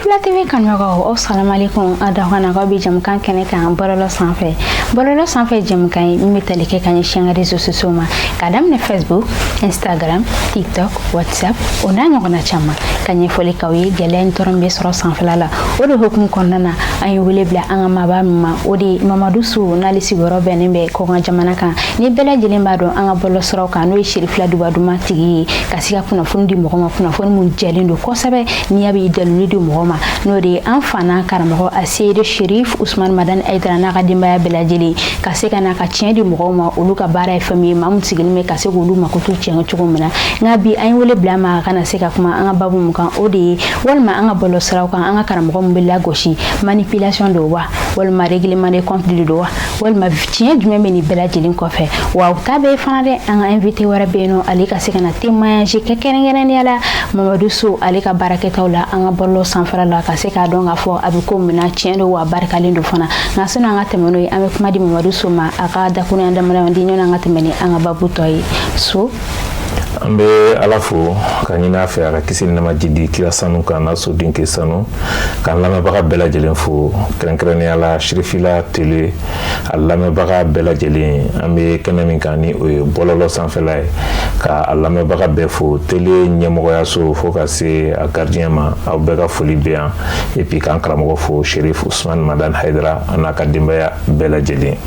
Sirifila TV kanubagaw, aw salamalekum. A daw kana k'aw bi jamukan kɛnɛ kan bɔlɔlɔ sanfɛ. Bɔlɔlɔ sanfɛ jamukan ye min bɛ tali kɛ ka ɲɛsin an ka réseaux sociaux ma, k'a daminɛ Facebook, Instagram, TikTok, WhatsApp, o n'a ɲɔgɔnna caman, ka ɲɛfɔli k'aw ye gɛlɛya ni tɔɔrɔ min bɛ sɔrɔ sanfɛla la. O de hukumu kɔnɔna na, an ye wele bila an ka maaba min ma, o de ye Mamadu So, n'ale sigiyɔrɔ bɛnnen bɛ kɔkan jamana kan, ni bɛɛ lajɛlen b'a dɔn an ka bɔlɔlɔsiraw kan, n'o ye Sirifila Dubaduma tigi ye, ka se ka kunnafoni di mɔgɔ ma, kunnafoni mun jɛlen don kosɛbɛ, n'i y'a bɛ dalilu di mɔgɔ ma, n'o de ye an fa n'an karamɔgɔ Aseyidi Sherif Usman Madani Ayidara n'a ka denbaya bɛɛ lajɛlen, ka se ka na ka tiɲɛ di mɔgɔw ma. Olu ka baara ye fɛn min ye, maa min sigilen bɛ ka se k'olu makoto tiɲɛ cogo min na. Nka bi, an ye wele bila ma ka na se ka kuma an ka babu mun kan, o de ye walima an ka bɔlɔlɔsiraw kan, an ka karamɔgɔ min bɛ lagosi, manipulation don wa, walima règlement de compte de don wa, walima tiɲɛ jumɛn bɛ nin bɛɛ lajɛlen kɔfɛ? Wa o ta bɛɛ fana dɛ, an ka invité wɛrɛ bɛ yen nɔ, ale ka se ka na témoignage kɛ kɛrɛnkɛrɛnnenya la Mamadu So, ale ka baarakɛtaw la an ka bɔlɔlɔ sanfɛla la, ka se k'a dɔn k'a fɔ a bɛ ko min na, tiɲɛ don wa, barikalen don fana. Nka sani an ka tɛmɛ n'o ye, an bɛ kuma di Mamadu So ma, a ka dakurunya damadama di ɲɔni an ka tɛmɛ ni an ka babu tɔ ye. So. An bɛ Ala fo ka ɲini a fɛ a ka kisi ni nama jidi kira sanu kan n'a soden ke sanu, k'an lamɛnbaga bɛɛ lajɛlen fo, kɛrɛnkɛrɛnnenya la Sirifila Tele a lamɛnbaga bɛɛ lajɛlen. An bɛ kɛnɛ min kan, ni o ye bɔlɔlɔ sanfɛla ye, ka a lamɛnbaga bɛɛ fo, tele ɲɛmɔgɔyaso fo ka se a gardien ma, aw bɛɛ ka foli bɛ yan. Et puis k'an karamɔgɔ fo, Sherif Usman Madan Haidara, a n'a ka denbaya bɛɛ lajɛlen,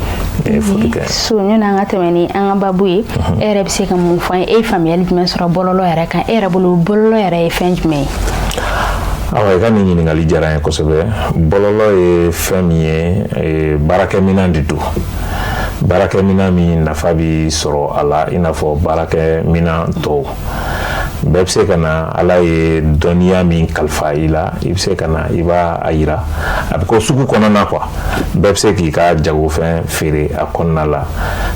ne ye foli kɛ. So, ɲɔni an ka tɛmɛ ni an ka babu ye, e yɛrɛ bɛ se ka mun fɔ an ye? E ye faamuyali jumɛn sɔrɔ bɔlɔlɔ yɛrɛ kan? E yɛrɛ bolo, bɔlɔlɔ yɛrɛ ye fɛn jumɛn ye? Awa, i ka nin ɲininkali diyara n ye kosɛbɛ. Bɔlɔlɔ ye fɛn min ye, baarakɛminɛn de don, baarakɛminɛn min nafa bi sɔrɔ a la i n'a fɔ baarakɛminɛn tɔw bɛɛ. Bɛ se ka na, Ala ye dɔnniya min kalifa i la, i bɛ se ka na, i b'a a yira. A bɛ ko sugu kɔnɔna quoi, bɛɛ bɛ se k'i ka jagofɛn feere a kɔnɔna la.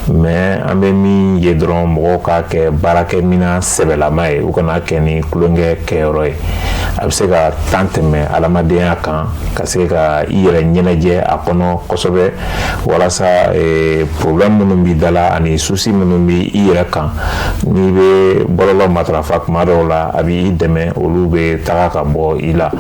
Mais an bɛ min ye dɔrɔn, mɔgɔw k'a kɛ baarakɛminɛn sɛbɛlama ye, u kana kɛ ni tulonkɛ kɛyɔrɔ ye. A bɛ se ka tan tɛmɛ adamadenya kan, ka se ka i yɛrɛ ɲɛnajɛ a kɔnɔ kosɛbɛ, walasa problème minnu b'i da la ani souci minnu b'i i yɛrɛ kan, n'i bɛ bɔlɔlɔ matarafa kuma dɔw la, a b'i dɛmɛ, olu bɛ taga ka bɔ i la.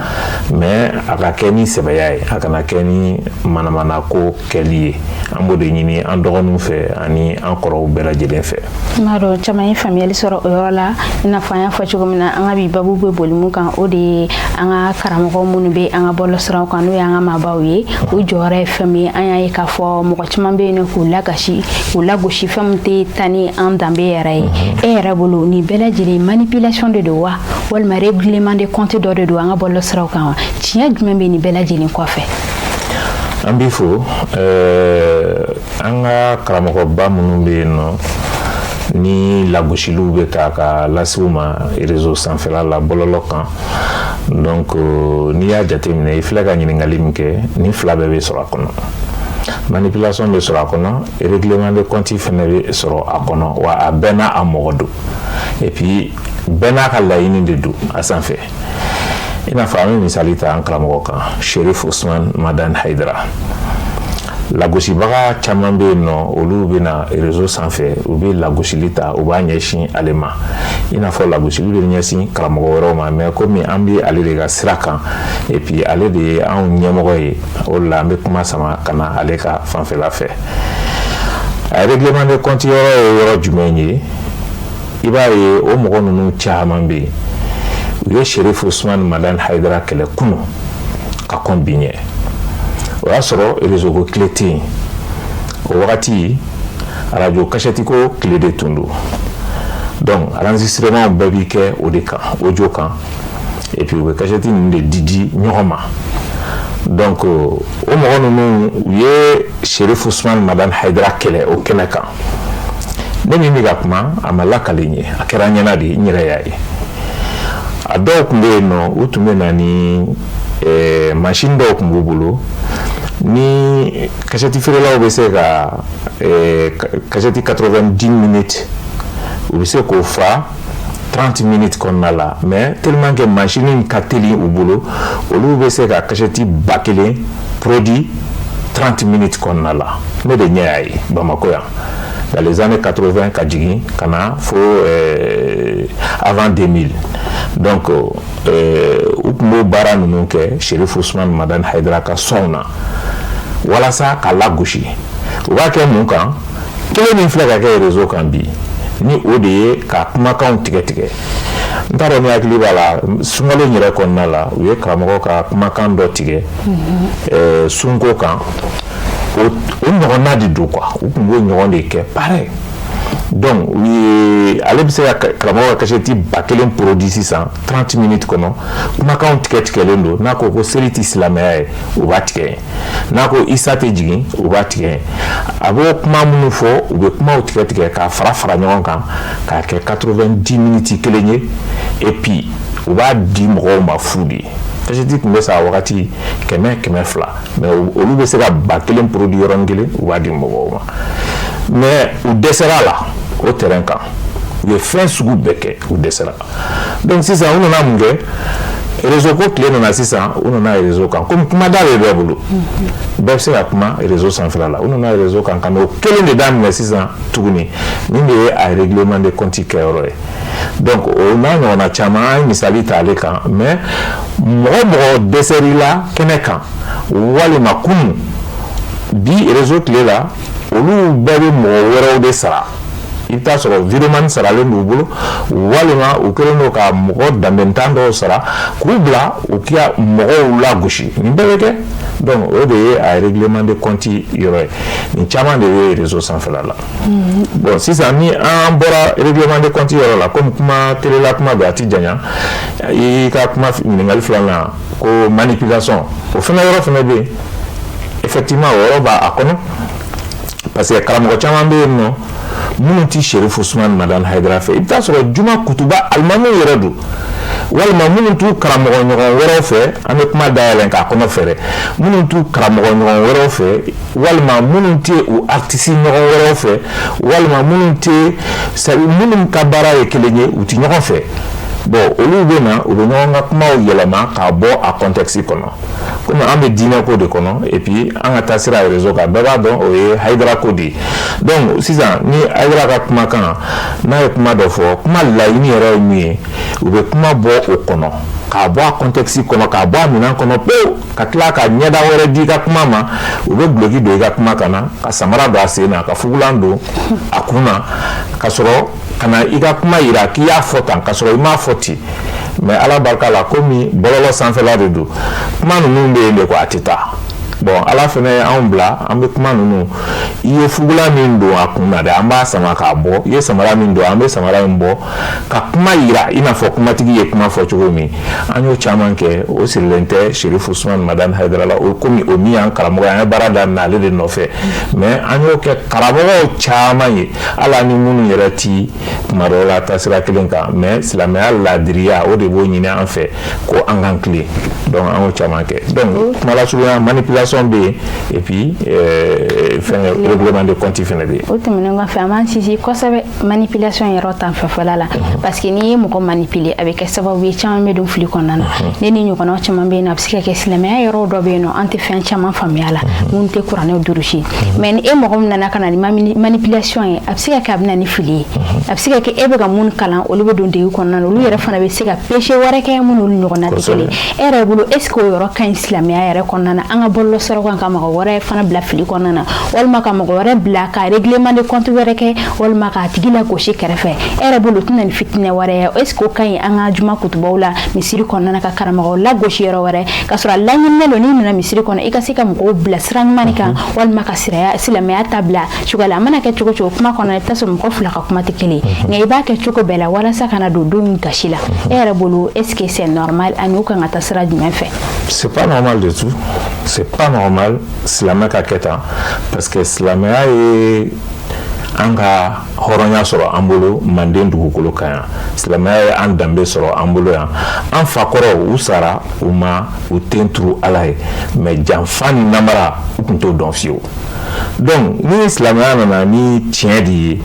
Mais a ka kɛ ni sɛbɛya ye, a kana kɛ ni manamanako kɛli ye. An b'o de ɲini an dɔgɔninw fɛ ani an kɔrɔw bɛɛ lajɛlen fɛ. N b'a dɔn caman ye faamuyali sɔrɔ o yɔrɔ la. I n'a fɔ an y'a fɔ cogo min na, an ka bi babu bɛ boli mun kan, o de ye an ka karamɔgɔ minnu bɛ an ka bɔlɔlɔsiraw kan, n'o y'an ka maabaw ye, u jɔyɔrɔ ye fɛn min ye. An y'a ye k'a fɔ mɔgɔ caman bɛ yen nɔ k'u lagasi, k'u lagosi, fɛn min tɛ taa ni an danbe yɛrɛ ye. E yɛrɛ bolo, nin bɛɛ lajɛlen manipulation de don wa, walima règlement de compte dɔ de don an ka bɔlɔlɔsiraw kan wa? Tiɲɛ jumɛn bɛ nin bɛɛ lajɛlen kɔfɛ? An b'i fo. An ka karamɔgɔba minnu bɛ yen nɔ, ni lagosiliw bɛ ta ka lase u ma réseau sanfɛla la, bɔlɔlɔ kan, donc n'i y'a jateminɛ, i filɛ ka ɲininkali min kɛ, nin fila bɛɛ bɛ sɔrɔ a kɔnɔ. Manipulation bɛ sɔrɔ a kɔnɔ, règlement de compte fɛnɛ bɛ sɔrɔ a kɔnɔ. Wa a bɛɛ n'a a mɔgɔ don, et puis bɛɛ n'a ka laɲini de don a sanfɛ. I n'a fɔ an bɛ misali ta an karamɔgɔ kan, Sherif Usman Madan Haidara, lagosibaga caman bɛ yen nɔ, olu bɛ na réseau sanfɛ, u bɛ lagosili ta, u b'a ɲɛsin ale ma, i n'a fɔ lagosili bɛ ɲɛsin karamɔgɔ wɛrɛw ma. Mais komi an bɛ ale de ka sira kan, et puis ale de ye anw ɲɛmɔgɔ ye, o de la an bɛ kuma sama ka na ale ka fanfɛla fɛ. A règlement de compte yɔrɔ ye yɔrɔ jumɛn ye? I b'a ye, o mɔgɔ ninnu caman bɛ yen, u ye Sherif Usman Madan Haidara kɛlɛ kunun ka kɔn bi ɲɛ. O y'a sɔrɔ réseau ko tile tɛ yen, o wagati arajo kasɛti ko tile de tun don. Donc enregistrement bɛɛ bi kɛ o de kan, audio kan, et puis u bɛ kasɛti ninnu de di di ɲɔgɔn ma. Donc o mɔgɔ ninnu, u ye Sherif Usman Madan Haidara kɛlɛ o kɛnɛ kan. Ne min bɛ ka kuma, a ma lakale n ye, a kɛra n ɲɛna de, n yɛrɛ y'a ye. A dɔw tun bɛ yen nɔ, u tun bɛ na ni machine dɔw tun b'u bolo, ni kasɛti feerelaw bɛ se ka kasɛti 90 minutes, u bɛ se k'o fa 30 minutes kɔnɔna la. Mais tellement que machine in ka teli u bolo, olu bɛ se ka kasɛti 1000 produit 30 minutes kɔnɔna la. Ne de ɲɛ y'a ye Bamakɔ yan dans les années 80 ka jigin ka na fo avant 2000. Donc U tun b'o baara ninnu kɛ Chérif Ousmane Madani Haidara ka sɔnw na walasa ka lagosi. U b'a kɛ mun kan? Kelen min filɛ ka kɛ réseau kan bi, ni o de ye ka kumakanw tigɛ tigɛ. N t'a dɔn ni hakili b'a la, sunkalo in yɛrɛ kɔnɔna la, u ye karamɔgɔ ka kumakan dɔ tigɛ sunko kan. O ɲɔgɔnna de don quoi, u tun b'o ɲɔgɔn de kɛ pareil. Donc u ye, ale bɛ se ka karamɔgɔ ka kasɛti 1000 produit sisan 30 minutes kɔnɔ, kumakanw tigɛ tigɛlen don. N'a ko ko seli tɛ silamɛya ye, u b'a tigɛ. N'a ko Isa tɛ jigin, u b'a tigɛ. A b'o kuma minnu fɔ, u bɛ kumaw tigɛ tigɛ k'a fara fara ɲɔgɔn kan k'a kɛ 90 minutes kelen ye, et puis u b'a di mɔgɔw ma fu de. Kasɛti tun bɛ san a wagati 100, 200, mais olu bɛ se ka 1000 produit yɔrɔnin kelen, u b'a di mɔgɔw ma. Mais u dɛsɛra la o terrain kan, u ye fɛn sugu bɛɛ kɛ, u dɛsɛra. Donc sisan u nana mun kɛ? Réseau ko tile nana sisan, u nana réseau kan. Komi kumada bɛ bɛɛ bolo, bɛɛ bɛ se ka kuma réseau sanfɛla la, u nana réseau kan ka n'o kelen de daminɛ sisan tuguni. Nin de ye a règlement de compte kɛyɔrɔ ye. Donc o n'a ɲɔgɔnna caman, an ye misali ta ale kan. Mais mɔgɔ mɔgɔ dɛsɛr'i la kɛnɛ kan walima kunun, bi réseau tile la, olu bɛɛ bɛ mɔgɔ wɛrɛw de sara. I bɛ taa sɔrɔ vidéoman saralen d'u bolo, walima u kɛlen don ka mɔgɔ danbentan dɔw sara k'u bila u k'i mɔgɔw lagosi. Nin bɛɛ bɛ kɛ. Donc o de ye a règlement de compte yɔrɔ ye. Nin caman de bɛ réseau sanfɛla la. Bon, sisan ni an bɔra règlement de compte yɔrɔ la, komi kuma telela kuma don, a ti janya. I ka kuma ɲininkali filanan ko manipulation, o fana yɔrɔ fana bɛ yen. Effectivement, o yɔrɔ b'a kɔnɔ, parce que karamɔgɔ caman bɛ yen nɔ minnu ti Chérif Ousmane Madani Haidara fɛ. I bɛ taa sɔrɔ juma kutuba alimamiw yɛrɛ don, walima minnu t'u karamɔgɔ ɲɔgɔn wɛrɛw fɛ. An bɛ kuma dayɛlɛn k'a kɔnɔ fɛrɛ. Minnu t'u karamɔgɔ ɲɔgɔn wɛrɛw fɛ, walima minnu tɛ u artiste ɲɔgɔn wɛrɛw fɛ, walima minnu tɛ, minnu ka baara ye kelen ye, u ti ɲɔgɔn fɛ. Bon, olu bɛ na, u bɛ ɲɔgɔn ka kumaw yɛlɛma k'a bɔ a contexte kɔnɔ. Komi an bɛ diinɛ ko de kɔnɔ, et puis an ka taa sira réseau kan, bɛɛ b'a dɔn o ye Haidara ko de ye. Donc sisan ni Haidara ka kumakan, n'a ye kuma dɔ fɔ, kuma laɲini yɛrɛ ye min ye, u bɛ kuma bɔ o kɔnɔ k'a bɔ a contexte kɔnɔ, k'a bɔ a minɛn kɔnɔ pewu, ka tila ka ɲɛda wɛrɛ di i ka kuma ma. U bɛ duloki don i ka kuma kan na, ka samara don a sen na, ka fugulan don a kun na, ka sɔrɔ ka na i ka kuma yira k'i y'a fɔ tan, ka sɔrɔ i m'a fɔ ten. Mais Ala barika la, komi bɔlɔlɔ sanfɛla de don, kuma ninnu bɛ yen de quoi, a tɛ taa. Bon, Ala fana ye anw bila, an bɛ kuma ninnu, i ye fugulan min don a kun na dɛ, an b'a sama k'a bɔ. I ye samara min don, an bɛ samara in bɔ ka kuma yira i n'a fɔ kumatigi ye kuma fɔ cogo min. An y'o caman kɛ. O sirilen tɛ Chérif Ousmane Madani Haidara la, o komi o min y'an karamɔgɔ ye, an ye baara daminɛ ale de nɔfɛ. Mais an y'o kɛ karamɔgɔw caman ye, hali ni minnu yɛrɛ ti kuma dɔw la taasira kelen kan, mais silamɛya laadiriya, o de b'o ɲini an fɛ ko an k'an tilen. Donc an y'o caman kɛ. Donc kuma lasurunya, manipulation bɛ yen, et puis fɛn règlement de compte fɛnɛ bɛ yen. O tɛmɛnen kɔfɛ, an b'an sinsin kosɛbɛ manipulation yɔrɔ ta fanfɛla la, parce que n'i ye mɔgɔ manipuler, a bɛ kɛ sababu ye caman bɛ don fili kɔnɔna na. Ne ni ɲɔgɔnnaw caman bɛ yen nɔ, a bɛ se ka kɛ silamɛya yɔrɔ dɔ bɛ yen nɔ, an tɛ fɛn caman faamuya la, minnu tɛ kuranɛw durusi. Mais ni e mɔgɔ min nana ka na ni manipulation ye, a bɛ se ka kɛ a bɛ na ni fili ye. A bɛ se ka kɛ e bɛ ka mun kalan, olu bɛ don degun kɔnɔna na, olu yɛrɛ fana bɛ se ka péché wɛrɛ kɛ minnu olu ɲɔgɔnna tɛ kelen. E yɛrɛ bolo, est ce que o yɔrɔ ka ɲi silamɛya yɛrɛ kɔnɔna na, an ka bɔlɔlɔ sɔrɔ kan ka mɔgɔ wɛrɛ fana bila fili kɔnɔna na, walima ka mɔgɔ wɛrɛ bila ka règlement de compte wɛrɛ kɛ, walima k'a tigi lagosi kɛrɛfɛ? E yɛrɛ bolo, o tɛna ni fitinɛ wɛrɛ ye? Est ce que o ka ɲi an ka juma kutubaw la, misiri kɔnɔna na, ka karamɔgɔw lagosi yɔrɔ wɛrɛ, ka sɔrɔ a laɲininen don n'i nana misiri kɔnɔ, i ka se ka mɔgɔw bila sira ɲuman kan, walima ka silamɛya ta bila cogoya la? A mana kɛ cogo cogo, kuma kɔnɔ, i bɛ taa sɔrɔ mɔgɔ fila ka kuma tɛ kelen, nka i b'a kɛ cogo bɛɛ la walasa kana don don in gasi la. E yɛrɛ bolo, est ce que c'est normal, ani u kan ka taa sira jumɛn fɛ? C'est pas normal du tout, c'est pas normal silamɛ ka kɛ tan, parce que silamɛya ye an ka hɔrɔnya sɔrɔ an bolo manden dugukolo kan yan. Silamɛya ye an danbe sɔrɔ an bolo yan. An fakɔrɔw, u sara, u ma u ten turu Ala ye, mais janfa ni namara, u tun t'o dɔn fiyewu. Donc ni silamɛya nana ni tiɲɛ de ye,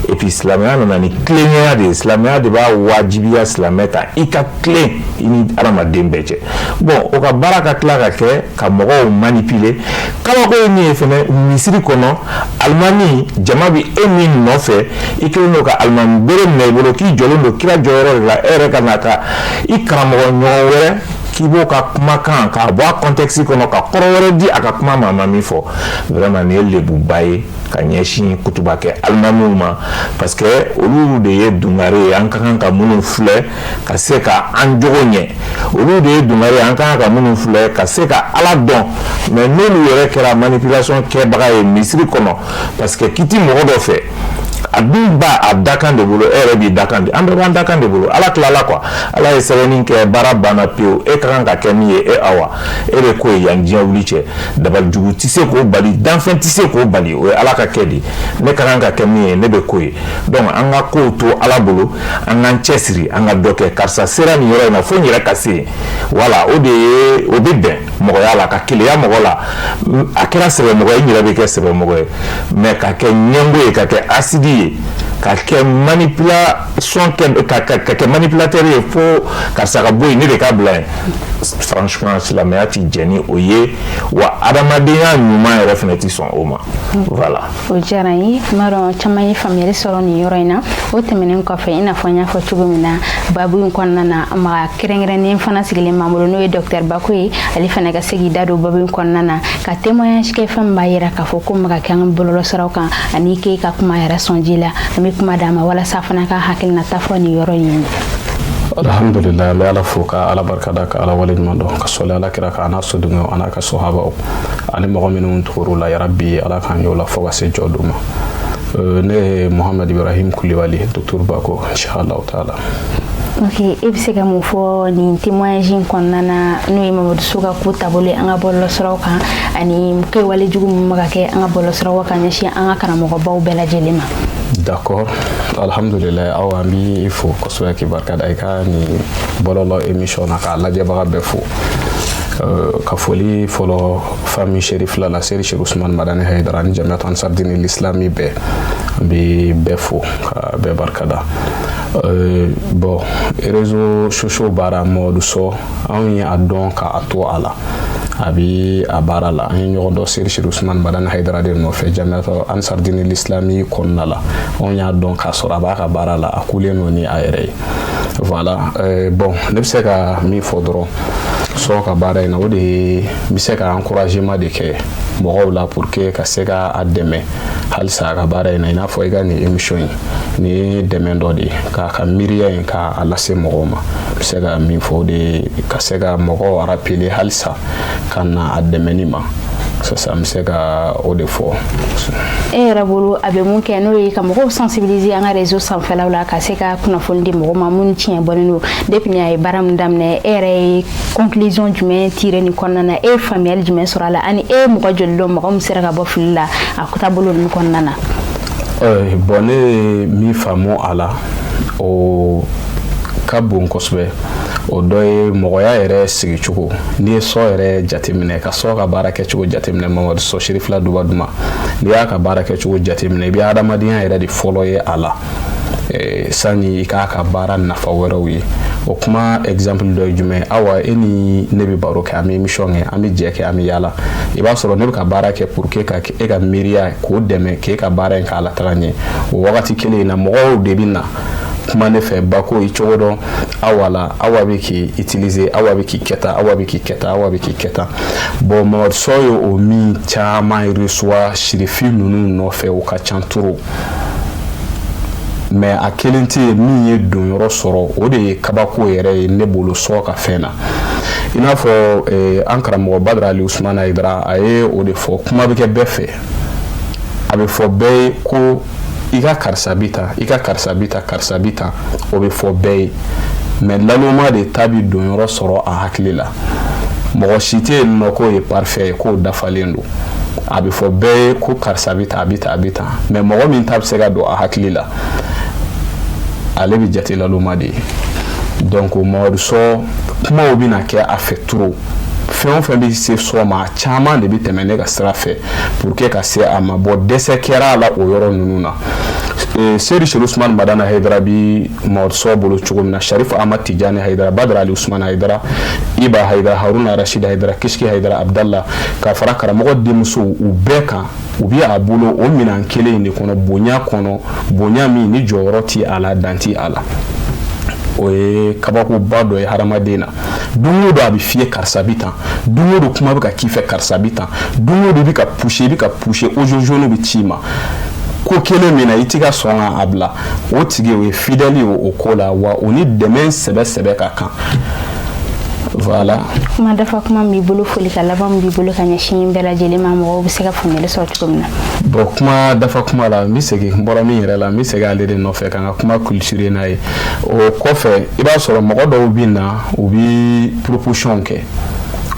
et puis silamɛya nana ni tilennenya de ye, silamɛya de b'a wajibiya silamɛ kan i ka tilen i ni adamaden bɛɛ cɛ. Bon, o ka baara ka tila ka kɛ ka mɔgɔw manipuler. Kabako ye min ye fɛnɛ, misiri kɔnɔ, alimami, jama bɛ e min nɔfɛ, i kɛlen don ka alimami bere minɛ i bolo k'i jɔlen don kira jɔyɔrɔ de la, e yɛrɛ ka na ka i karamɔgɔ ɲɔgɔn wɛrɛ K'i b'o ka kumakan k'a bɔ a contexte kɔnɔ ka kɔrɔ wɛrɛ di a ka kuma ma, a ma min fɔ. Vraiment, nin ye lebuba ye ka ɲɛsin kutubakɛ alimamiw ma, parce que olu de ye dungare ye an ka kan ka minnu filɛ ka se ka an jogo ɲɛ. Olu de ye dungare ye an ka kan ka minnu filɛ ka se ka Ala dɔn. Mais n'olu yɛrɛ kɛra manipulation kɛbaga ye misiri kɔnɔ, parce que k'i ti mɔgɔ dɔ fɛ, a dun ba a dakan de bolo, e yɛrɛ b'i dakan de, an bɛɛ b'an dakan de bolo. Ala tilala quoi, Ala ye sɛbɛnni kɛ, baara banna pewu. E ka kan ka kɛ min ye, e awa e de ko ye yan diɲɛ wuli cɛ, dabalijugu tɛ se k'o bali, danfɛn tɛ se k'o bali, o ye Ala ka kɛ de. Ne ka kan ka kɛ min ye, ne bɛ ko ye. Donc an ka kow to Ala bolo, an k'an cɛsiri, an ka dɔ kɛ. Karisa sera nin yɔrɔ in na, fo n yɛrɛ ka se yen. Voilà, o de ye o bɛ bɛn mɔgɔya la, ka keleya mɔgɔ la. A kɛra sɛbɛmɔgɔ ye, n yɛrɛ bɛ kɛ sɛbɛmɔgɔ ye. Mais ka kɛ ɲɛngo ye, ka kɛ asidi ye, ka kɛ manipulation kɛ, ka kɛ manipulateur ye, fo karisa ka bɔ yen, ne de ka bila yen, franchement, silamɛya ti jɛn ni o ye, wa adamadenya ɲuman yɛrɛ fana ti sɔn o ma. Voilà. O diyara n ye. N b'a dɔn caman ye faamuyali sɔrɔ nin yɔrɔ in na. O tɛmɛnen kɔfɛ, i n'a fɔ n y'a fɔ cogo min na babu in kɔnɔna na, maga kɛrɛnkɛrɛnnen fana sigilen b'an bolo, n'o ye docteur Bako ye. Ale fana ka se k'i da don babu in kɔnɔna na ka témoignage kɛ, fɛn min b'a yira k'a fɔ ko maga kɛ an ka bɔlɔlɔsiraw kan, ani k'e ka kuma yɛrɛ sɔnji la. An bɛ kuma d'a ma walasa fana ka hakilinata fɔ nin yɔrɔ in ye. Alhamdulillah, an bɛ Ala fo ka Ala barikada, ka Ala waleɲuman dɔn, ka sɔli Ala kira ka, a n'a sodenw, a n'a ka sɔhabaw ani mɔgɔ minnu tugur'u la. Yarabi, Ala k'an y'o la fo ka se jɔ don ma. Ne ye Muhamad Ibrahim Kulibali, docteur Bako, inshallah taala. Ok, e bɛ se ka mun fɔ nin témoignage in kɔnɔna na, n'o ye Mamadu So ka ko taabolo ye an ka bɔlɔlɔsiraw kan, ani kɛwale jugu min bɛ ka kɛ an ka bɔlɔlɔsiraw kan ɲɛsin an ka karamɔgɔbaw bɛɛ lajɛlen ma? D'accord, alhamdulillah. Aw, an b'i fo kosɛbɛ k'i barika da i ka nin bɔlɔlɔ émission na, k'a lajɛbaga bɛɛ fo. Ka foli fɔlɔ famille Sherifila la, Seri Seri Usman Madani Haidara ani Jamiat Ansar Dine l'Islami bɛɛ, an bɛ bɛɛ fo ka bɛɛ barika da. Bon, réseaux sociaux baara, Mamadu Sɔ, anw ye a dɔn k'a to a la, a bi a baara la. An ye ɲɔgɔn dɔn Seri Seri Usman Madani Haidara de nɔfɛ, Jamiat Ansar Dine l'Islami kɔnɔna la. Anw y'a dɔn k'a sɔrɔ a b'a ka baara la, a kulen don ni a yɛrɛ ye. Voilà. Bon, ne bɛ se ka min fɔ dɔrɔn Sɔ ka baara in na, o de ye n bɛ se ka encouragement de kɛ mɔgɔw la pour que ka se ka a dɛmɛ halisa a ka baara in na. I n'a fɔ i ka nin émission in, nin ye dɛmɛ dɔ de ye k'a ka miiriya in k'a lase mɔgɔw ma. N bɛ se ka min fɔ, o de ye ka se ka mɔgɔw rappeler halisa ka na a dɛmɛni ma. C'est ça, n bɛ se ka o de fɔ. E yɛrɛ bolo, a bɛ mun kɛ, n'o ye ka mɔgɔw sensibiliser an ka réseau sanfɛlaw la, ka se ka kunnafoni di mɔgɔw ma minnu tiɲɛ bɔlen don? Depuis a ye baara min daminɛ, e yɛrɛ ye conclusion jumɛn tirer nin kɔnɔna na? E ye faamuyali jumɛn sɔrɔ a la? Ani e ye mɔgɔ joli dɔn, mɔgɔ min sera ka bɔ fili la a taabolo ninnu kɔnɔna na? Bon, ne ye min faamu a la, o ka bon kosɛbɛ. O dɔ ye mɔgɔya yɛrɛ sigicogo. N'i ye Sɔ yɛrɛ jateminɛ, ka Sɔ ka baara kɛcogo jateminɛ, Mamadu Sɔ Sherifila Duba Duma, n'i y'a ka baara kɛcogo jateminɛ, i bɛ adamadenya yɛrɛ de fɔlɔ ye a la sani i k'a ka baara nafa wɛrɛw ye. O kuma exemple dɔ ye jumɛn? Awa, e ni ne bɛ baro kɛ, an bɛ émission kɛ, an bɛ jɛ kɛ, an bɛ yaala. I b'a sɔrɔ ne bɛ ka baara kɛ pour que ka e ka miiriya k'o dɛmɛ, k'e ka baara in k'a la taga ɲɛ. O wagati kelen in na, mɔgɔw de bɛ na kuma ne fɛ: "Bako, i cogo dɔn, awa la, awa bɛ k'i utiliser, awa bɛ k'i kɛ tan, awa bɛ k'i kɛ tan, awa bɛ k'i kɛ tan." Bon, Mamadu Sɔ ye o min caman reçoit sirifin ninnu nɔfɛ, o ka ca trop, mais a kelen tɛ yen min ye donyɔrɔ sɔrɔ. O de ye kabako yɛrɛ ye ne bolo Sɔ ka fɛn na. I n'a fɔ an karamɔgɔ Badara Ali Usumana Hayidara, a ye o de fɔ: kuma bɛ kɛ bɛɛ fɛ, a bɛ fɔ bɛɛ ye ko i ka karisa bi tan, i ka karisa bi tan, karisa bi tan, o bɛ fɔ bɛɛ ye. Mais laloma de ta bi donyɔrɔ sɔrɔ a hakili la. Mɔgɔ si tɛ yen nɔ k'o ye parfait ye, k'o dafalen don. A bɛ fɔ bɛɛ ye ko karisa bi tan, a bi tan, a bi tan, mais mɔgɔ min ta bɛ se ka don a hakili la, ale bɛ jate laloma de ye. Donc Mamadu Sɔ, kumaw bɛna kɛ a fɛ trop. Fɛn o fɛn bɛ se Sɔ ma, a caman de bɛ tɛmɛ ne ka sira fɛ pour que ka se a ma. Bɔn, dɛsɛ kɛra a la o yɔrɔ ninnu na. Seri Seri Usumani Madani Hayidara bi Mamadu Sɔ bolo cogo min na, Sharif Ahmad Tijani Hayidara, Badara Ali Usumani Hayidara, Iba Hayidara, Haruna Rashid Hayidara, Kishki Hayidara, Abdallah, ka fara karamɔgɔ denmusow u bɛɛ kan, u bi a bolo o minɛn kelen in de kɔnɔ, bonya kɔnɔ, bonya min ni jɔyɔrɔ ti a la, dan ti a la. O ye kabakoba dɔ ye hadamaden na. Don o don a bɛ f'i ye karisa bi tan, don o don kuma bɛ ka k'i fɛ karisa bi tan, don o don i bɛ ka pousser, i bɛ ka pousser, audio jaune bɛ ci i ma ko kelen min na, i ti ka sɔn ka a bila. O tigi, o ye fidèle ye o ko la, wa o ni dɛmɛ sɛbɛ sɛbɛ ka kan. Voilà. Kuma dafa kuma b'i bolo, foli ka laban b'i bolo ka ɲɛsin bɛɛ lajɛlen ma, mɔgɔw bɛ se ka faamuyali sɔrɔ cogo min na? Bon, kuma dafa kuma la, n bɛ segin n bɔra min yɛrɛ la, n bɛ segin ale de nɔfɛ ka n ka kuma clôturer n'a ye. O kɔfɛ, i b'a sɔrɔ mɔgɔ dɔw bɛ na, u bɛ proposition kɛ.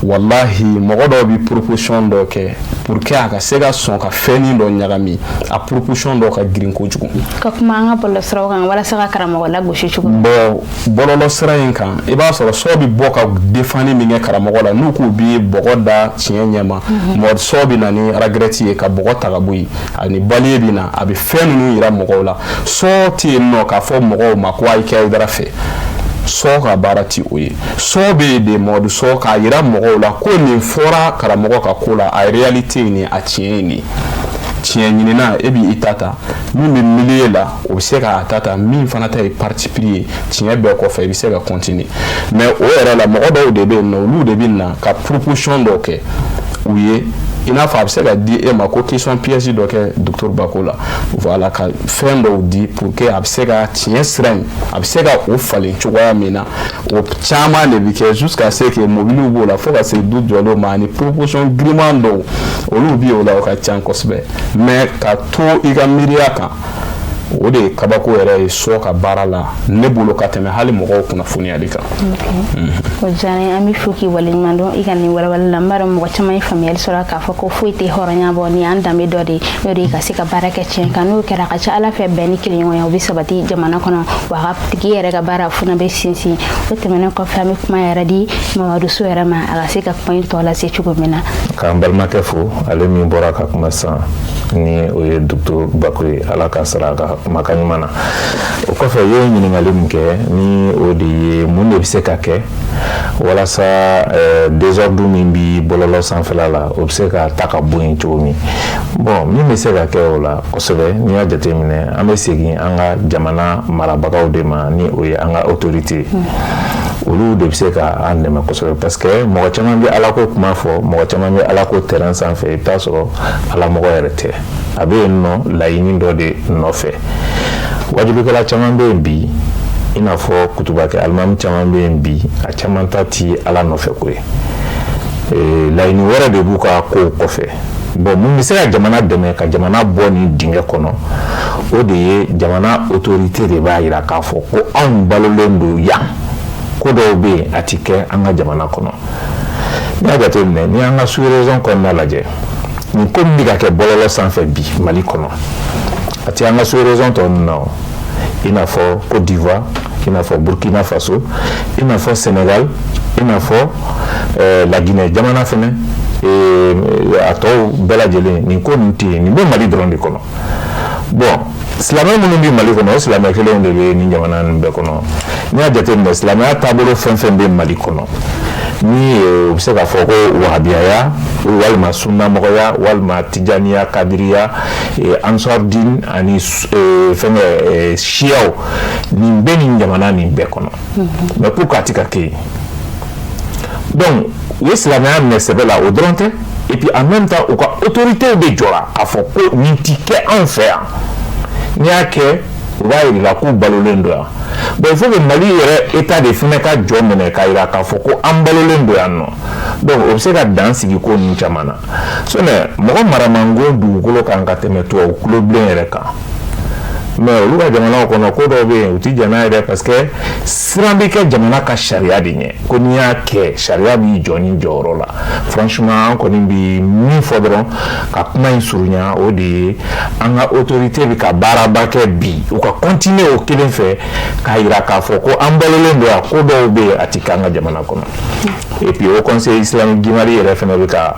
Walahi, mɔgɔ dɔw bɛ proposition dɔ kɛ pour que a ka se ka sɔn ka fɛnnin dɔ ɲagami. A proposition dɔw ka girin kojugu. Ka kuma an ka bɔlɔlɔsiraw kan walasa ka karamɔgɔ lagosi cogo min. Bon, bɔlɔlɔsira in kan, i b'a sɔrɔ sɔ bɛ bɔ ka défendre min kɛ karamɔgɔ la, n'u k'u bɛ bɔgɔ da tiɲɛ ɲɛma, mɔgɔ sɔ bɛ na ni ragrette ye ka bɔgɔ ta ka bɔ yen, ani balai bɛ na, a bɛ fɛn ninnu yira mɔgɔw la. Sɔ tɛ yen nɔ k'a fɔ mɔgɔw ma ko a ye kɛ Hayidara fɛ. Sɔ ka baara ti o ye. Sɔ bɛ yen de, Mamadu Sɔ, k'a yira mɔgɔw la ko nin fɔra karamɔgɔ ka ko la, a réalité ye nin, a tiɲɛ ye nin. Tiɲɛ ɲinina, e b'i ta ta, min bɛ milieu la, o bɛ se k'a ta ta, min fana ta ye parti pris ye. Tiɲɛ bɛɛ kɔfɛ, i bɛ se ka continuer. Mais o yɛrɛ la, mɔgɔ dɔw de bɛ yen nɔ, olu de bɛ na ka proposition dɔw kɛ u ye, i n'a fɔ a bɛ se ka di e ma ko question piège dɔ kɛ docteur Bako la. Voilà, ka fɛn dɔw di pour que a bɛ se ka tiɲɛ sira in, a bɛ se ka o falen cogoya min na. O caman de bɛ kɛ jusqu'à ce que mobiliw b'o la, fo ka se du jɔlenw ma, ani proposition giriman dɔw, olu bɛ o la, o ka ca kosɛbɛ. Mais ka to i ka miiriya kan, o de ye kabako yɛrɛ ye sɔ ka baara la ne bolo, ka tɛmɛ hali mɔgɔw kunnafoniyali kan. O diyara n ye, an bɛ fo k'i waleɲuman dɔn i ka nin walawali la. N b'a dɔn mɔgɔ caman ye faamuyali sɔrɔ k'a fɔ ko foyi tɛ hɔrɔnya bɔ ni y'an danbe dɔ de ye, n'o de ye ka se ka baara kɛ tiɲɛ kan. N'o kɛra, a ka ca Ala fɛ, bɛn ni kelenɲɔgɔnya o bɛ sabati jamana kɔnɔ, wa a ka tigi yɛrɛ ka baara fana bɛ sinsin. O tɛmɛnen kɔfɛ, an bɛ kuma yɛrɛ di Mamadu So yɛrɛ ma, a ka se ka kuma in tɔ lase cogo min na. K'an balimakɛ fo, ale min bɔra ka kuma sisan, ni o ye docteur Bako ye. Ala ka sara a ka kumakan ɲuman na. O kɔfɛ, i ye ɲininkali min kɛ, ni o de ye mun de bɛ se ka kɛ walasa désordre min bi bɔlɔlɔ sanfɛla la, o bɛ se ka ta ka bɔ yen cogo min? Bon, min bɛ se ka kɛ o la kosɛbɛ, n'i y'a jateminɛ, an bɛ segin an ka jamana marabagaw de ma, ni o ye an ka autorité. Olu de bɛ se ka an dɛmɛ kosɛbɛ, parce que mɔgɔ caman bɛ Alako kuma fɔ, mɔgɔ caman bɛ Alako terrain sanfɛ, i bɛ taa sɔrɔ alamɔgɔ yɛrɛ tɛ, a bɛ yen nɔ laɲini dɔ de nɔfɛ. Wajulikɛla caman bɛ yen bi, i n'a fɔ kutubakɛ alimami caman bɛ yen bi, a caman ta ti Ala nɔfɛ ko ye, laɲini wɛrɛ de b'u ka kow kɔfɛ. Bon, mun bɛ se ka jamana dɛmɛ ka jamana bɔ nin dingɛ kɔnɔ? O de ye jamana autorité de b'a yira k'a fɔ ko anw balolen don yan, ko dɔw bɛ yen, a ti kɛ an ka jamana kɔnɔ. N'i y'a jateminɛ, n'i y'an ka sous-région kɔnɔna lajɛ, nin ko min bɛ ka kɛ bɔlɔlɔ sanfɛ bi Mali kɔnɔ, a ti an ka sous-région tɔ ninnu na o, i n'a fɔ Côte d'Ivoire, i n'a fɔ Burkina Faso, i n'a fɔ Sénégal, i n'a fɔ La Guinée jamana fɛnɛ, a tɔw bɛɛ lajɛlen, nin ko ninnu tɛ yen. Nin bɛ Mali dɔrɔn de kɔnɔ. Bon, silamɛ minnu bɛ Mali kɔnɔ, o silamɛ kelenw de bɛ nin jamana ninnu bɛɛ kɔnɔ. N'i y'a jateminɛ, silamɛya taabolo fɛn fɛn bɛ Mali kɔnɔ, ni u bɛ se k'a fɔ ko wahabiyaya, walima sunnamɔgɔya, walima tijaniya, kadiriya, ansardin ani fɛnkɛ siyaw, nin bɛ nin jamana nin bɛɛ kɔnɔ. Mais pourquoi a ti ka kɛ yen? Donc u ye silamɛya minɛ sɛbɛ la, o dɔrɔn tɛ, et puis en même temps u ka autorités bɛ jɔra k'a fɔ ko nin ti kɛ anw fɛ yan, n'i y'a kɛ, u b'a yir'i k'u balolen don yan. Bon, il faut que Mali yɛrɛ état de fana ka jɔ minɛ k'a yira k'a fɔ ko an balolen don yan nɔ. Donc o bɛ se ka dan sigi ko ninnu caman na. Sinon mɔgɔ maramango dugukolo kan ka tɛmɛ tubabu kulobilen yɛrɛ kan, mais olu ka jamanaw kɔnɔ, ko dɔw bɛ yen, u ti jɛn n'a ye dɛ, parce que siran bɛ kɛ jamana ka sariya de ɲɛ, ko n'i y'a kɛ, sariya b'i jɔ ni jɔyɔrɔ la. Franchement, an kɔni bi min fɔ dɔrɔn ka kuma in surunya, o de ye an ka autorité bɛ ka baaraba kɛ bi, u ka continuer o kelen fɛ k'a yira k'a fɔ ko an balolen don yan, ko dɔw bɛ yen, a ti k'an ka jamana kɔnɔ. Et puis au Conseil islamique du Mali yɛrɛ fana bɛ ka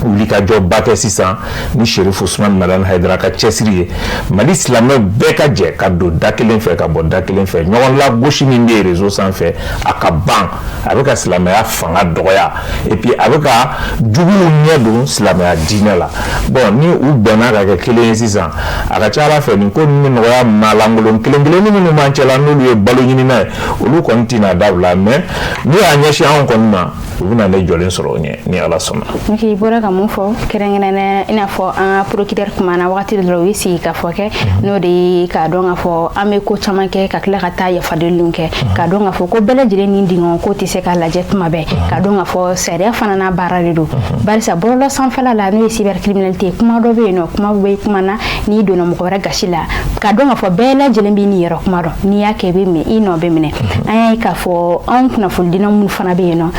Wulikajɔba kɛ sisan ni Sherif Usman Madani Hayidara ka cɛsiri ye, Mali silamɛ bɛɛ ka jɛ ka don da kelen fɛ, ka bɔ da kelen fɛ. Ɲɔgɔn lagosi min bɛ yen réseau sanfɛ, a ka ban. A bɛ ka silamɛya fanga dɔgɔya et puis a bɛ ka juguw ɲɛ don silamɛya diinɛ la. Bon, ni u bɛnna ka kɛ kelen ye sisan, a ka ca Ala fɛ, nin ko ninnu bɛ nɔgɔya. Maa lankolon kelen kelennin minnu b'an cɛla, n'olu ye balo ɲinina ye, olu kɔni tɛna dabila. Mais n'u y'a ɲɛsin anw kɔni ma, u bɛna ne jɔlen sɔrɔ o ɲɛ, ni Ala sɔnna. Ok, i bɔra ka mun fɔ kɛrɛnkɛrɛnnenya, i n'a fɔ an ka procureur kumana wagati dɔ la, u ye sigi ka fɔ kɛ, n'o de ye k'a dɔn k'a fɔ an bɛ ko caman kɛ ka tila ka taa yafadeliniw kɛ, k'a dɔn k'a fɔ ko bɛɛ lajɛlen ni dingɛ ko tɛ se ka lajɛ tuma bɛɛ, k'a dɔn k'a fɔ sariya fana n'a baara de don. Barisa bɔlɔlɔ sanfɛla la, n'o ye cybercriminalité, kuma dɔ bɛ yen nɔ, kuma bɛ kuma na, n'i donna mɔgɔ wɛrɛ gasi la, k'a dɔn k'a fɔ bɛɛ lajɛlen b'i niyɔrɔ kuma dɔn, n'i y'a kɛ, i bɛ minɛ, i nɔ bɛ minɛ. An y'a ye k'a fɔ anw kunnafonidila minnu fana bɛ yen nɔ,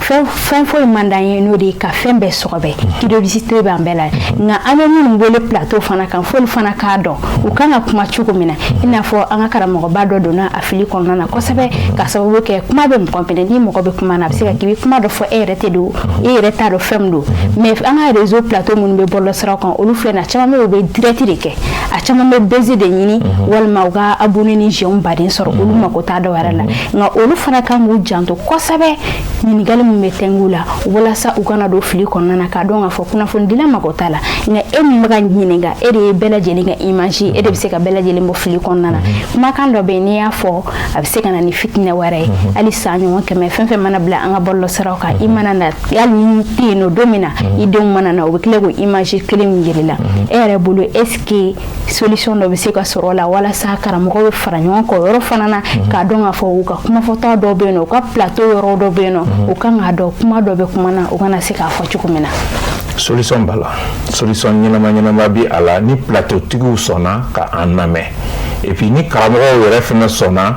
fɛn foyi man d'an ye, n'o de ye ka fɛn bɛɛ sɔgɔbɛ. Curiosité b'an bɛɛ la, nka an bɛ minnu wele plateau fana kan, f'olu fana k'a dɔn u kan ka kuma cogo min na. I n'a fɔ an ka karamɔgɔba dɔ donna a fili kɔnɔna na kosɛbɛ, ka sababu kɛ kuma bɛ mɔgɔ minɛ. Ni mɔgɔ bɛ kuma na, a bɛ se ka k'i bɛ kuma dɔ fɔ, e yɛrɛ tɛ don, e yɛrɛ t'a dɔn fɛn min don. Mais an ka réseau plateau minnu bɛ bɔlɔlɔsiraw kan, olu filɛ nin, a caman bɛ yen, u bɛ direct de kɛ, a caman bɛ buzz de ɲini, walima u ka abonné ni j'aime baden sɔrɔ, olu mako t'a dɔ wɛrɛ la. Nka olu fana kan k'u janto kosɛbɛ ɲininkali min bɛ tɛngu la, walasa u kana don fili kɔnɔna na, k'a dɔn k'a fɔ kunnafonidila mako t'a la, nka e min bɛ ka ɲininka, e de ye bɛɛ lajɛlen ka image, e de bɛ se ka bɛɛ lajɛlen bɔ fili kɔnɔna na. Kumakan dɔ bɛ yen, n'i y'a fɔ, a bɛ se ka na ni fitinɛ wɛrɛ ye. Hali san ɲɔgɔn kɛmɛ, fɛn fɛn mana bila an ka bɔlɔlɔsiraw kan, i mana na, hali ni tɛ yen nɔ don min na, i denw mana na, u bɛ tila k'o image kelen min yir'i la. E yɛrɛ bolo, est ce que solution dɔ bɛ se ka sɔrɔ o la, walasa karamɔgɔw bɛ fara ɲɔgɔn kan o yɔrɔ fana na, k'a dɔn k'a fɔ u ka kumafɔta dɔw bɛ yen nɔ, u ka plateau yɔrɔ dɔ bɛ yen nɔ, u kan k'a dɔn kuma dɔ bɛ kuma na, u kana se k'a fɔ cogo min na? Solution b'a la, solution ɲɛnama ɲɛnama bi a la, ni plateau tigiw sɔnna ka an lamɛn et puis ni karamɔgɔw yɛrɛ fana sɔnna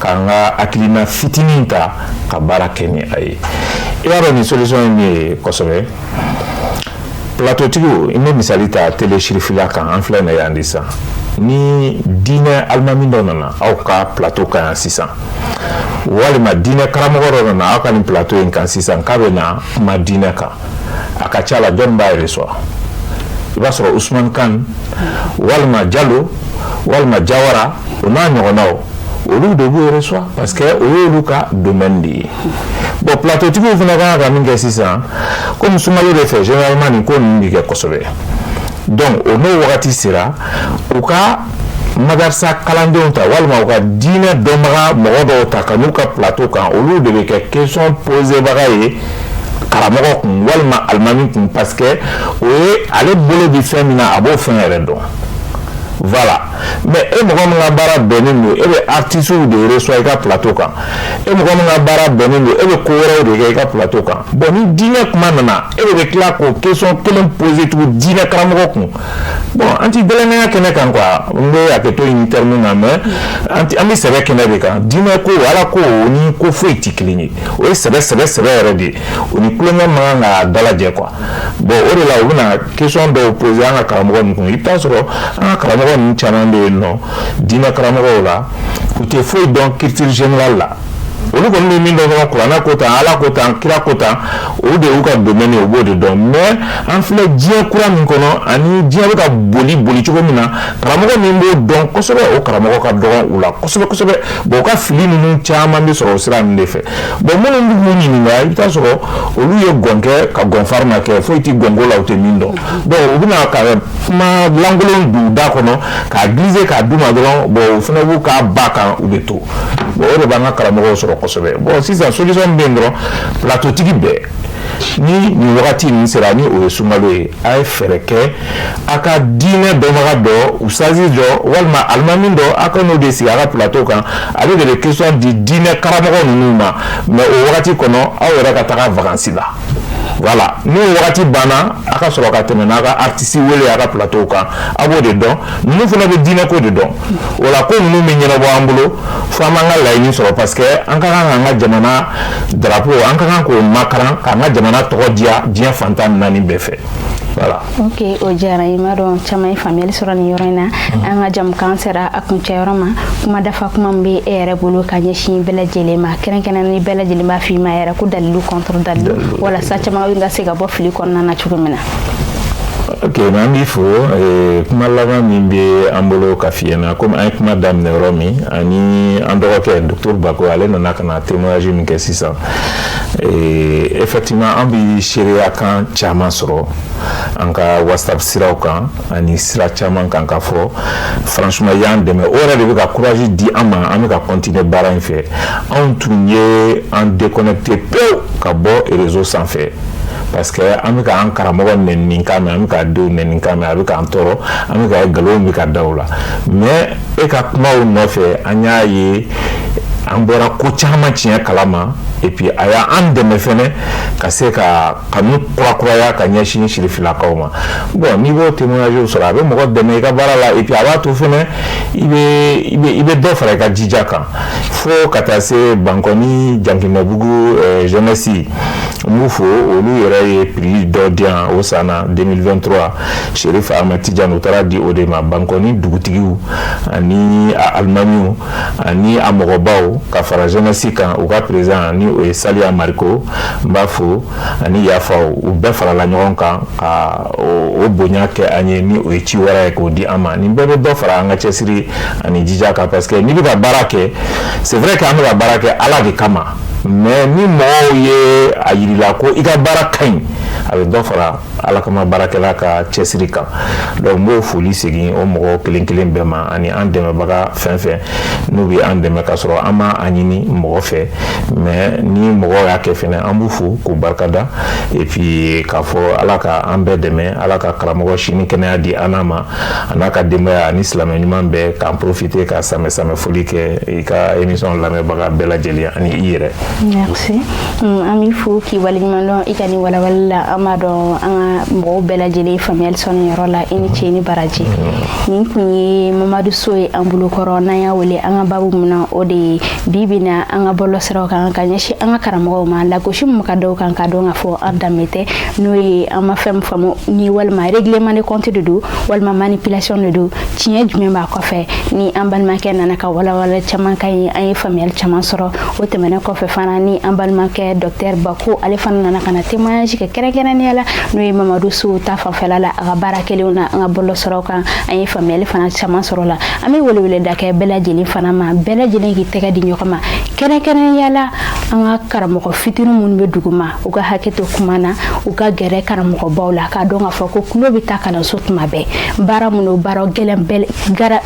k'an ka hakilina fitinin ta ka baara kɛ ni a ye. I b'a dɔn nin solution ye min ye kosɛbɛ, plateau tigiw, i bɛ misali ta télé Sirifila kan, an filɛ nin ye yan de sisan. Ni diinɛ alimami dɔ nana aw ka plateau kan yan sisan, walima diinɛ karamɔgɔ dɔ nana aw ka nin plateau in kan sisan k'a bɛ na kuma diinɛ kan, a ka ca la, jɔnni b'a reçoit? I b'a sɔrɔ Usman Kan walima Jalo walima Jawara, o n'a ɲɔgɔnnaw, olu de b'o reçoit, parce que o y'olu ka domaine de ye. Bon, plateau tigiw fana kan ka min kɛ sisan, komi sunkalo de fɛ généralement nin ko ninnu bɛ kɛ kosɛbɛ, donc o n'o wagati sera, u ka madarasa kalandenw ta walima u ka diinɛ dɔnbaga mɔgɔ dɔw ta ka n'u ka plateau kan, olu de bɛ kɛ question posebaga ye karamɔgɔ kun walima alimami kun, parce que o ye ale bolo bi fɛn min na, a b'o fɛn yɛrɛ dɔn. Voilà. Mais e mɔgɔ min ka baara bɛnnen don, e bɛ artistes de reçoit i ka plateau kan, e mɔgɔ min ka baara bɛnnen don, e bɛ ko wɛrɛw de kɛ i ka plateau kan, bon, ni diinɛ kuma nana, e de bɛ tila k'o question kelen poser tugun diinɛ karamɔgɔ kun. Bon, an ti dɛlɛnkɛnya kɛnɛ kan quoi, n bɛ hakɛto ɲini terme na, mais an ti, an bɛ sɛbɛ kɛnɛ de kan. Diinɛ ko, Ala ko, o ni ko foyi ti kelen ye. O ye sɛbɛ sɛbɛ sɛbɛ yɛrɛ de ye, o ni kulonkɛ man kan ka dalajɛ quoi. Bon, o de la u bɛna question dɔw poser an ka karamɔgɔ ninnu kun. I bɛ taa sɔrɔ an ka karamɔgɔ ninnu caman bɛ yen nɔ, diinɛ karamɔgɔw la, u tɛ foyi dɔn culture générale la. Olu kɔni bɛ min dɔn dɔrɔn, kuranɛ ko tan, Ala ko tan, kira ko tan, o de y'u ka domaine ye, u b'o de dɔn. Mais an filɛ diɲɛ kura min kɔnɔ, ani diɲɛ bɛ ka boli boli cogo min na, karamɔgɔ min b'o dɔn kosɛbɛ, o karamɔgɔ ka dɔgɔn u la kosɛbɛ kosɛbɛ. Bon, u ka fili ninnu caman bɛ sɔrɔ o sira ninnu de fɛ. Bon, minnu bɛ k'u ɲininka, i bɛ taa sɔrɔ olu ye gɔn kɛ ka gɔnfari ma kɛ, foyi tɛ gɔnko la u tɛ min dɔn. Donc u bɛna ka kuma lankolon don u da kɔnɔ k'a glisser k'a d'u ma dɔrɔn. Bon, u fana b'u ka ba kan, u bɛ to. Bon, o de b'an ka karamɔgɔw sɔrɔ kosɛbɛ. Bon, sisan solution min bɛ yen dɔrɔn, plateau tigi bɛɛ, ni nin wagati ninnu sera, ni o ye sunkalo ye, a ye fɛɛrɛ kɛ a ka diinɛ dɔnbaga dɔ, usazi dɔ walima alimami dɔ, a ka n'o de sigi a ka plateau kan, ale de bɛ question di diinɛ karamɔgɔ ninnu ma. Mais o wagati kɔnɔ, aw yɛrɛ ka taga vacances la. Voilà, n'o wagati banna, a ka sɔrɔ ka tɛmɛ n'a ka artiste wele a ka plateau kan, a b'o de dɔn. Ninnu fana bɛ diinɛ ko de dɔn. O la, ko ninnu bɛ ɲɛnabɔ an bolo fo an b'an ka laɲini sɔrɔ, parce que an ka kan k'an ka jamana drapeau, an ka kan k'o makaran, k'an ka jamana tɔgɔ diya diɲɛ fantan 4 bɛɛ fɛ. Voilà. Ok, o diyara n ye. N b'a dɔn caman ye faamuyali sɔrɔ nin yɔrɔ in na. An ka jamukan sera a kuncɛyɔrɔ ma. Kuma dafa kuma min bɛ e yɛrɛ bolo ka ɲɛsin bɛɛ lajɛlen ma, kɛrɛnkɛrɛnnen ni bɛɛ lajɛlen b'a f'i ma yɛrɛ ko dalilu contre dalilu, walasa caman ka se ka bɔ fili kɔnɔna na cogo min na. Ok, an b'i fo. Kuma laban min bɛ an bolo ka f'i ɲɛna, komi an ye kuma daminɛ yɔrɔ min, ani an dɔgɔkɛ docteur Bako, ale nana ka na témoignage min kɛ sisan, effectivement, an bɛ seereya kan caman sɔrɔ an ka WhatsApp siraw kan ani sira caman kan, k'a fɔ franchement i y'an dɛmɛ. O yɛrɛ de bɛ ka courage di an ma, an bɛ ka continuer baara in fɛ. Anw tun ye an déconnecté pewu ka bɔ réseau sanfɛ, parce que an bɛ ka an karamɔgɔ nɛni kan mɛn, an bɛ ka denw nɛni kan mɛn, a bɛ k'an tɔɔrɔ, an bɛ ka nkalonw bɛ ka da o la. Mais e ka kumaw nɔfɛ, an y'a ye an bɔra ko caman tiɲɛ kalama. Et puis a y'an dɛmɛ fɛnɛ ka se ka kanu kurakuraya ka ɲɛsin sirifilakaw ma. Bon, n'i b'o témoignage sɔrɔ, a bɛ mɔgɔ dɛmɛ i ka baara la, et puis a b'a to fɛnɛ i bɛ dɔ fara i ka jija kan, fo ka taa se Bankɔni Jankinɛbugu jeunesse, n b'u fo. Olu yɛrɛ ye prix dɔ di yan o san na 2023, Sherif Ahmed Tidiane, u taara di o de ma. Bankɔni dugutigiw ani a alimamiw ani a mɔgɔbaw ka fara jeunesse kan, u ka président ni o ye Saliya Mariko, n b'a fo, ani Yafaw, u bɛɛ farala ɲɔgɔn kan ka o bonya kɛ an ye, ni o ye ci wɛrɛ ye k'o di an ma. Nin bɛɛ bɛ dɔ fara an ka cɛsiri ani jija kan, parce que n'i bɛ ka baara kɛ, c'est vrai que an bɛ ka baara kɛ Ala de kama, mais ni mɔgɔw ye a yirila ko i ka baara ka ɲi, a bɛ dɔ fara Ala kama baarakɛla ka cɛsiri kan. Donc n b'o foli segin o mɔgɔ kelen kelen bɛɛ ma, ani an dɛmɛbaga fɛn fɛn n'u bɛ an dɛmɛ ka sɔrɔ an ma a ɲini mɔgɔ fɛ, mais ni mɔgɔw y'a kɛ fɛnɛ, an b'u fo k'u barikada, et puis k'a fɔ Ala ka an bɛɛ dɛmɛ, Ala ka karamɔgɔ sini kɛnɛya di an n'a ma, a n'a ka denbaya ani silamɛ ɲuman bɛɛ. K'an profiter ka samɛ samɛ foli kɛ i ka émission lamɛnbaga bɛɛ lajɛlen ani i yɛrɛ. Merci, an b'i fo k'i waleɲuman dɔn i ka nin walawali la. An b'a dɔn an ka mɔgɔw bɛɛ lajɛlen faamuyali sɔrɔ nin yɔrɔ la. I ni ce ni baraji. Nin kun ye Mamadu So ye an bolokɔrɔ, n'an y'a wele an ka babu min na, o de ye bi bi na an ka bɔlɔsiraw kan ka ɲɛsin an ka karamɔgɔw ma, lagosi min ka dɔw kan, ka dɔn k'a fɔ an danbe tɛ, n'o ye an ma fɛn min faamu ni walima règlement de compte de don, walima manipulation de don, tiɲɛ jumɛn b'a kɔfɛ. Ni an balimakɛ nana ka walawala caman ka ɲi, an ye faamuyali caman sɔrɔ. O tɛmɛnen kɔfɛ fana, ni an balimakɛ docteur Bako, ale fana nana ka na témoignage kɛ kɛrɛnkɛrɛnnenya la, n'o ye Mamadu So ta fanfɛla la, a ka baara kɛlenw na an ka bɔlɔsiraw kan, an ye faamuyali fana caman sɔrɔ la. An bɛ welewele da kɛ bɛɛ lajɛlen fana ma, bɛɛ lajɛlen k'i tɛgɛ di ɲɔgɔn ma, kɛrɛnkɛrɛnnenya la an ka karamɔgɔ fitinin minnu bɛ dugu ma, u ka hakɛ to kuma na, u ka gɛrɛ karamɔgɔbaw la, k'a dɔn k'a fɔ ko tulo bɛ taa kalanso tuma bɛɛ. Baara minnu, baara gɛlɛn,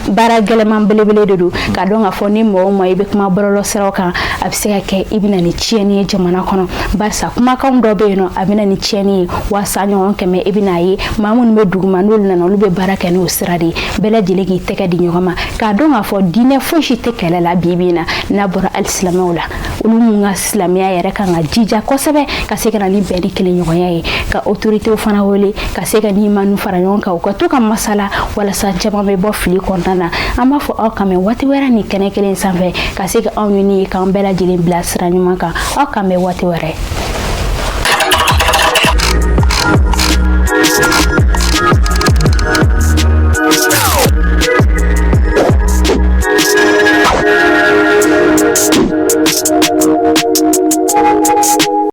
baara gɛlɛman belebele de don, k'a dɔn k'a fɔ ni mɔgɔ o mɔgɔ i bɛ kuma bɔlɔlɔ siraw kan, a bɛ se ka kɛ i bɛ na ni tiɲɛni ye jamana kɔnɔ, barisa kumakan dɔ bɛ yen nɔ, a bɛ na ni tiɲɛni ye wa san ɲɔgɔn kɛmɛ. I bɛna ye maa minnu bɛ dugu ma, n'olu nana, olu bɛ baara kɛ n'o sira de ye. Bɛɛ lajɛlen k'i tɛgɛ di ɲɔgɔn ma, k'a dɔn k'a fɔ diinɛ fosi si tɛ kɛlɛ la bi bi in na, n'a bɔra hali silamɛw la, olu mun ka silamɛya yɛrɛ kan ka jija kosɛbɛ ka se ka na ni bɛn ni kelenɲɔgɔnya ye, ka autorités fana wele ka se ka ni manu fara ɲɔgɔn kan, u ka to ka masala walasa caman bɛ bɔ fili kɔnɔna na. An b'a fɔ aw kan mɛn waati wɛrɛ ni kɛnɛ kelen sanfɛ, ka se ka aw ɲini k'an bɛɛ lajɛlen bila sira ɲuman kan. Aw kan bɛn waati wɛrɛ.